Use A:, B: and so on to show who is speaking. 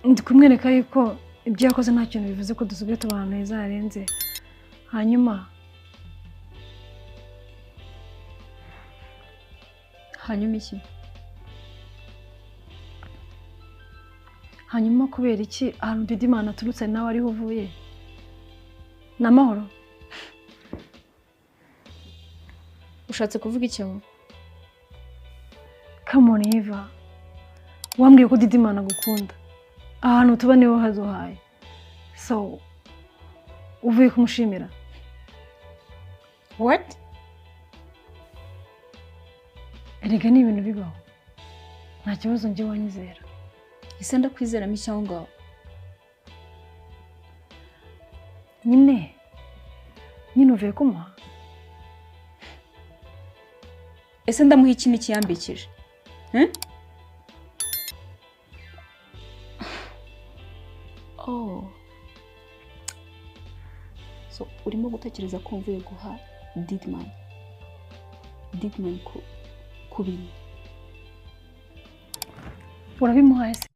A: Ndi kumwereka yuko ibyo yakoze nta kintu bivuze ko dusigaye tubana heza harenze. Hanyuma
B: iki?
A: Hanyuma kubera iki ahantu Didimana aturutse nawe ariho uvuye? Ni amahoro?
B: Ushatse kuvuga iki aho?
A: Come on Eva. Wambwiye ko Didimana agukunda. Ahantu tuba niho haduhaye. So uvuye kumushimira?
B: What?
A: Erega ni ibintu bibaho. Nta kibazo njye wanyizera.
B: Ese ndakwizeramo iki aho ngaho?
A: Nyine uvuye kumuha?
B: Ese ndamuha iki n'ikiyambikije? Oh. So urimo gutekereza ko mvuye guha Didman. Didman ku bintu.
A: Urabimuhaye se?